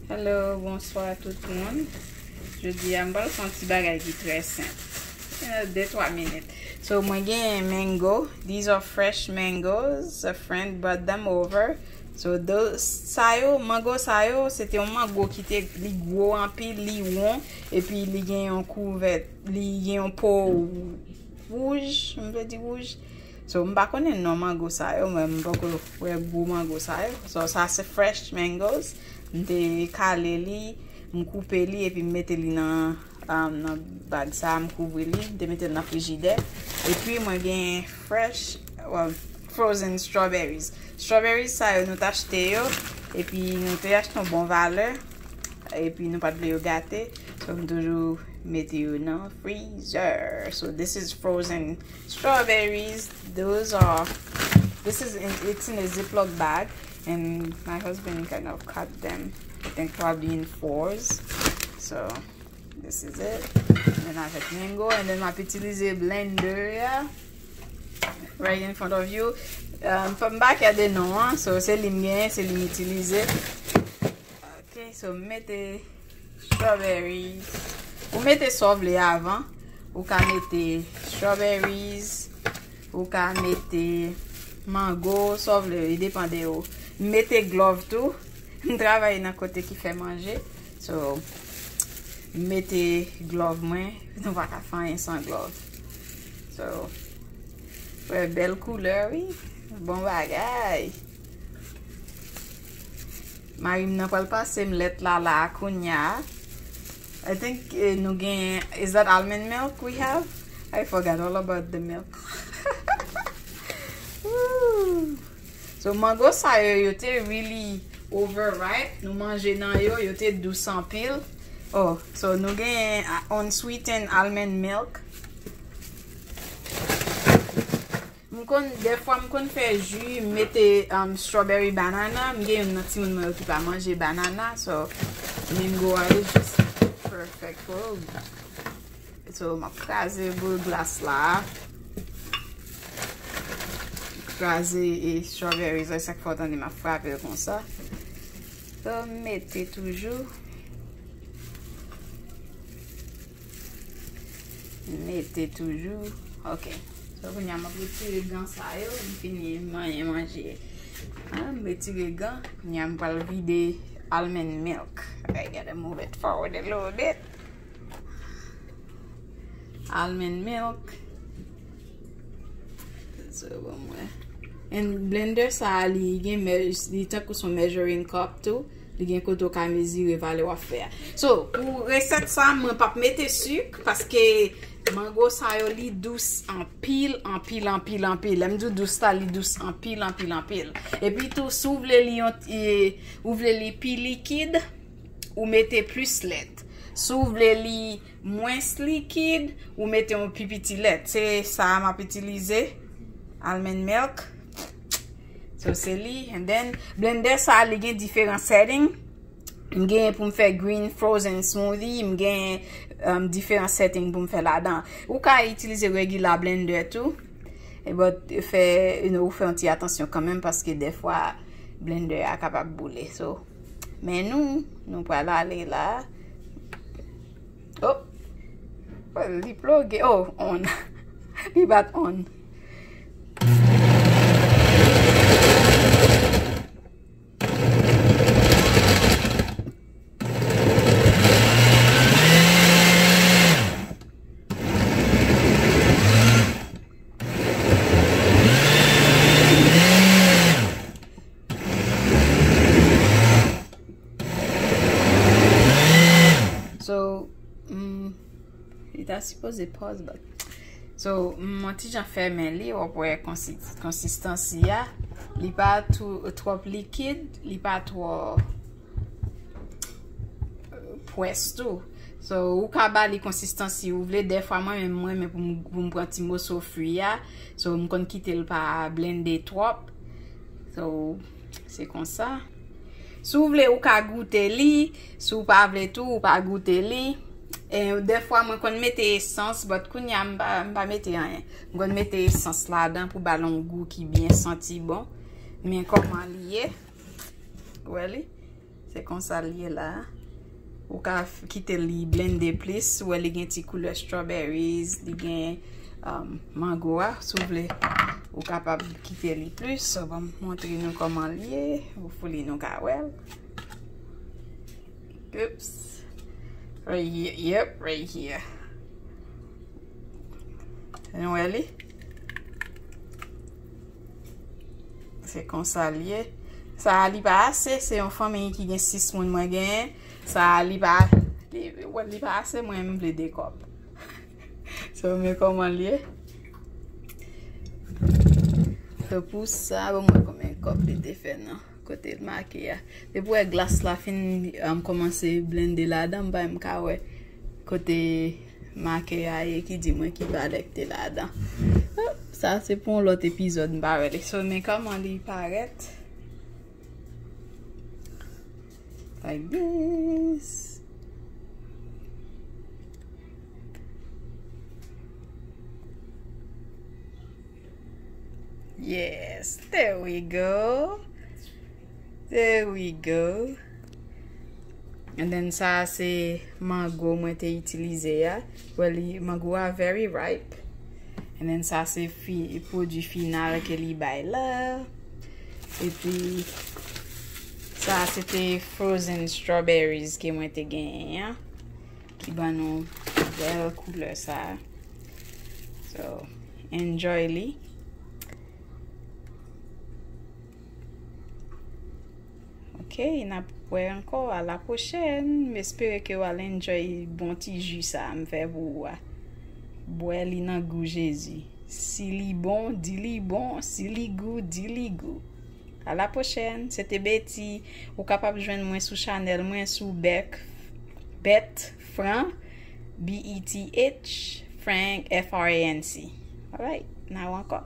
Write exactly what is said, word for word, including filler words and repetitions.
Hello, bonswa tout moun. Jodi a, m pral fè yon ti bagay ki trè senp. Eh, de twa minit. So, mwen gen mango. These are fresh mangoes. A friend brought them over. So, those, sa yo, mango sa yo, se te yon mango ki te, li gwo anpil, li won, epi li gen yon kouvèt, li gen yon po wouj, m vle di wouj. So, m pa konnen non mango sa yo, men m poko wè gwo mango sa yo. So, sa se fresh mangoes. M te kale li, m koupe li, epi m mete li nan, um, nan bag sa, m kouvri li, m te mete l nan frijidè. Epi mwen gen fresh, well, frozen strawberries. Strawberries sa yo, nou t achte yo, epi nou te achte yon bon valè, epi nou pa t vle yo gate. So, m toujou mete yo nan freezer. So, this is frozen strawberries. Those are, this is in, it's in a Ziploc bag, and my husband kind of cut them, I think probably in fours. So, this is it. And then avèk mango, and then m ap itilize blender a. Right in front of you. Um, fò m pa kè de non an, so se li m genyen, se li m itilize. Ok, so m mete strawberries. Ou mete sa w vle avan. Ou ka mete strawberries. Ou ka mete mango, sa w vle, li depann de ou. M mete glòv tou. M travay nan kote ki fè manje. So, m mete glòv mwen. Nou pa ka fè anyen san glòv. So, wè, bèl koulè, wi. Bon bagay. Mari m nan pral pase m lèt la la a kounya. I think, eh, nou gen, is that almond milk we have? I forgot all about the milk. Ooh. So, mango sa yo, yo te really overripe. Nou manje nan yo, yo te dous anpil. Oh, so nou gen, ah, unsweetened almond milk. M konn, dèfwa m konn fè ji, m mete, um, strawberry banana. M gen youn nan timoun mwen yo ki pa manje banana, so mango a is just perfect for. So, m ap kraze boul glas la. Kraze e strawberries la, sa k fè w tande m ap frape l konsa. So, m mete toujou. Mete toujou. Ok. So, kounye a m ap retire gan sa yo. M fini manyen manje. Ah, m retire gan. Kounye a m pral vide almond milk. I gotta move it forward a little bit. Almond milk. So, bon, mwen. And blender sa a, li gen mez-, li tankou son measuring cup tou. Li gen kote w ka mezire valè w ap fè a. So, pou resèt sa, mwen p ap mete sik, paske mango sa yo, li dous anpil, anpil, anpil, anpil. Lè m di w dous la, li dous anpil, anpil, anpil. Epi tou, si w vle li yon, e, ou vle li pi likid, ou mete plis lèt. Si w vle li mwens likid, ou mete yon pi piti lèt. Se sa a m ap itilize. Almond milk. So, se li. And then, blender sa a, li gen diferan setting. M genyen pou m fè green frozen smoothie. M genyen, um, diferan setting pou m fè ladan. Ou ka itilize regular blender tou. E, but, fè, you know, ou fè yon ti atansyon kanmenm, paske dèfwa, blender a kapab boule. So, men nou, nou pral ale la. Oh! Well, li ploge. Oh, on. Li bat on. So, mm, li ta sipoze pause, but, so, mm, mwen ti jan fèmen li, w ap wè konsi-, konsistansi a. Li pa tou, twòp likid, li pa twò, euh, pwès tou. So, ou ka ba li konsistansi ou vle. Dèfwa, mwen menm, mwen menm pou m, pou m pran ti moso fwi a. So, m konn kite l pa blende twòp. So, se konsa. Si w vle, ou ka goute li. Si w pa vle tou, ou pa goute li. E dèfwa, mwen konn mete esans, but kounye a, m pa, m pa mete anyen. M konn mete esans ladan pou ba l yon gou ki byen santi bon. Men kòman li ye? Ou wè li? Se konsa l ye la. Ou ka f- kite li blende plis. Ou wè li gen ti koulè strawberries, li gen um, mango a. Si w vle, ou kapab kite li plis. So, ban m montre nou kòman l ye. Hopefully, nou ka wè l. Oops. Right here. Yep, right here. Nou wè li? Se konsa l ye. Sa a, li pa ase. Se yon fanmi ki gen sis moun mwen genyen. Sa a, li pa, li, well, li pa ase. Mwen, m vle de kòb. So, men kòman l ye. So, pou sa, bon, mwen konbyen kòb li te fè, non? Kote l make a. Depi w wè glas la fin um, kòmanse blende ladan, m pa menm ka wè kote make a ye ki di mwen ki valè ki te ladan. Ah, sa se pou yon lòt epizòd, m pa wè li. So, men kòman li parèt. Like this. Yes, there we go. There we go. And then sa a se mango mwen te itilize a. Well, li, mango a very ripe. And then sa se fi, pwodui final ke li bay la. Epi sa a se te frozen strawberries ke mwen te genyen an. Ki ban nou bèl koulè sa a. So, enjoy li. Ok, n ap wè ankò a la pwochèn. M espere ke w al enjoy bon ti ji sa a m fè pou ou a. Bwè li nan gou Jezi. Si li bon, di li bon. Si li gou, di li gou. A la pwochèn. Se te Betty. Ou kapab jwenn mwen sou chanèl mwen sou Bèk, Bèt Fran, B E T H, Frank, F R A N C. Alright, n a wè ankò.